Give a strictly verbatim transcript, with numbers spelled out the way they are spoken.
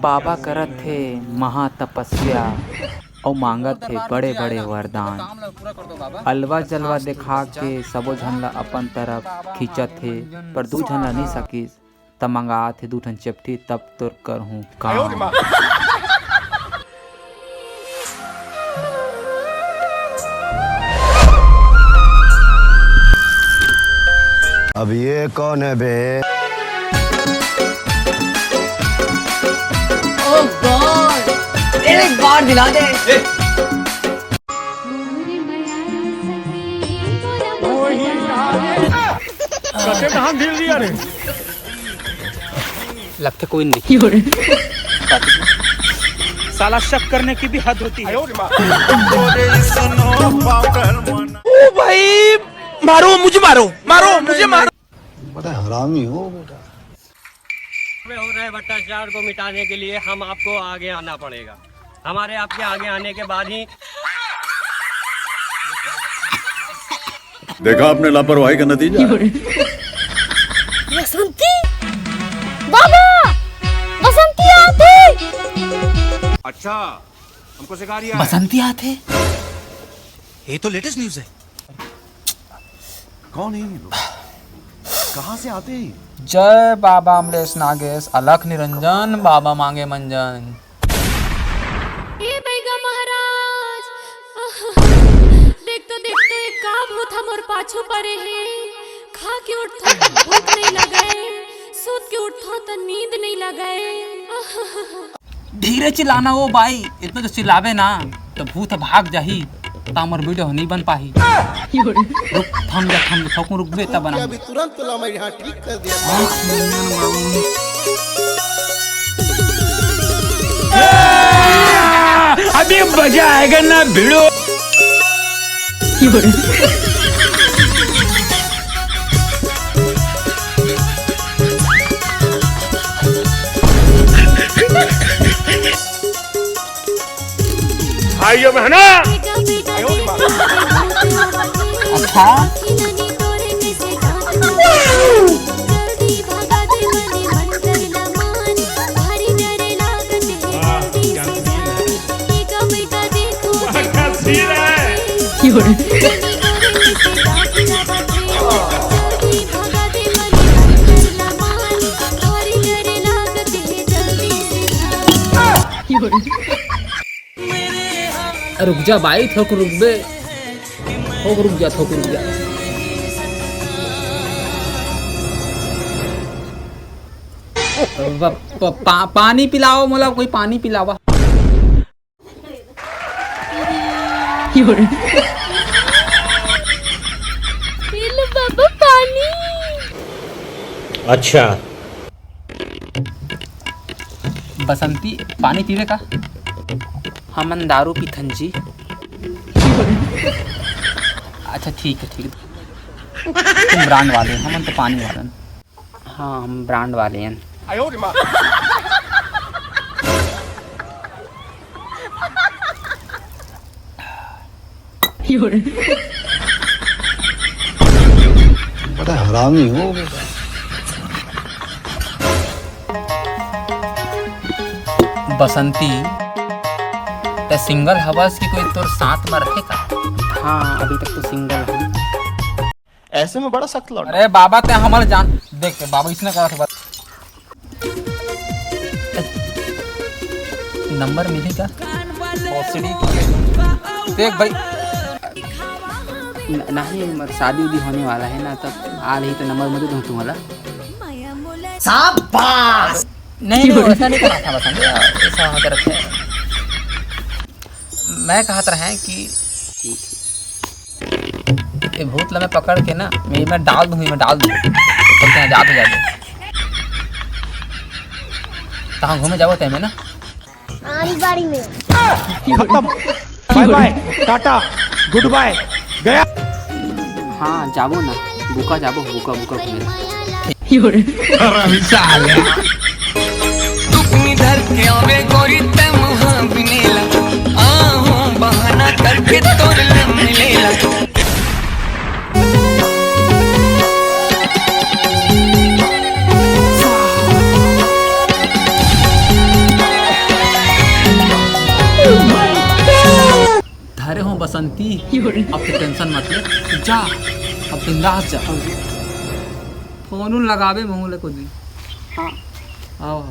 बाबा करत हे महातपस्या अउ मांगत हे बड़े-बड़े वरदान। अलवा-जलवा देखा के सबो झन ला अपन तरफ खींचत हे, पर दू झन ला नइ सकिस, त मंगात हे दू ठन चपटी, तब तोर करहूं काम। अब ये कौन है बे? Oh God! एक बार दिला दे। कते कहाँ ढील दिया रे? लगता कोई नहीं। साला शक करने की भी हद होती है। ओ भाई, मारो मुझे, मारो, मारो मुझे, मारो। बड़ा हरामी हो बेटा। में हो रहे भ्रष्टाचार को मिटाने के लिए हम आपको आगे आना पड़ेगा। हमारे आपके आगे आने के बाद ही देखा आपने लापरवाही का नतीजा। बसंती, बाबा, बसंती आथे। अच्छा, हमको सिखा रिया है। बसंती आथे। ये तो लेटेस्ट न्यूज़ है। कौन है ये लोग? कहाँ से आते हैं? जय बाबा अमलेश नागेश, अलख निरंजन, बाबा मांगे मंजन। ए बैगा महाराज, देख तो, देख तो, एक का भूत हमर पाछू परे हे। खा के उठथों त भूख नइ लगय, सूत के उठथों त नींद नइ लगय। धीरे चिल्लाना ओ बाई, इतना जो चिल्लावे ना तो भूत भाग जाही, त हमर वीडियो नहीं बन पाही। रुक, थम जा, थम जा, थोकन रुकबे तब बनाऊंगा। अभी तुरंत ला मैं यहाँ ठीक कर दिया। अभी मजा आएगा ना भिड़ो। भाइयों बहनों। अच्छा। रुक जा भाई, थोक रुक बे, थोक रुक जा, थोक रुक जा। प-, प-, पा-, पानी पिलाओ मोला, कोई पानी पिलावा। पी लो बाबा पानी। अच्छा। बसंती, पानी पीबे का? हमन दारू पीथन जी। अच्छा, ठीक है, ठीक है। तुम ब्रांड वाले, हमन तो पानी वाले। हाँ, हम ब्रांड वाले हैं। बड़ा हरामी हो बेटा। बसंती, ते सिंगल हवस कि कोई तोर साथ में रहे का? हाँ, अभी तक तो सिंगल हूँ। ऐसे में बड़ा सख्त लौंडा। अरे बाबा, ते हमर जान देख के बाबा इसने कहा था। नंबर मिली का? पॉसिडी देख भाई। न-, नहीं, मगर शादी उदी होने वाला है ना, तब आ रही तो नंबर मुझे दूँ तुम्हारा। शाबाश। नहीं, नहीं, ऐसा नहीं कहा था, बस हम ऐसा वहाँ पे रखे हैं। मैं कहत रहे कि ये भूत ला मैं पकड़ के ना, मैं, मैं डाल दूँ, मैं डाल दूँ। तो क्या जाते जाते कहाँ घूमे जाबो तय में ना? आड़ी बाड़ी में। खत्म। बाय बाय, टाटा, गुड बाय, गया। हाँ, जाबो ना, बुका जाबो, बुका, बुका घूमे। हरामी साले। टुकनी धर के आवे गोरी ते मुहा बिनेला, आहूं बहाना करके तोर ले मिलेला। बसंती, अब तो टेंशन मत ले, जा, अब बिंदास जा। फोन उन लगाबे महू ले कोई दिन। हाँ। आओ।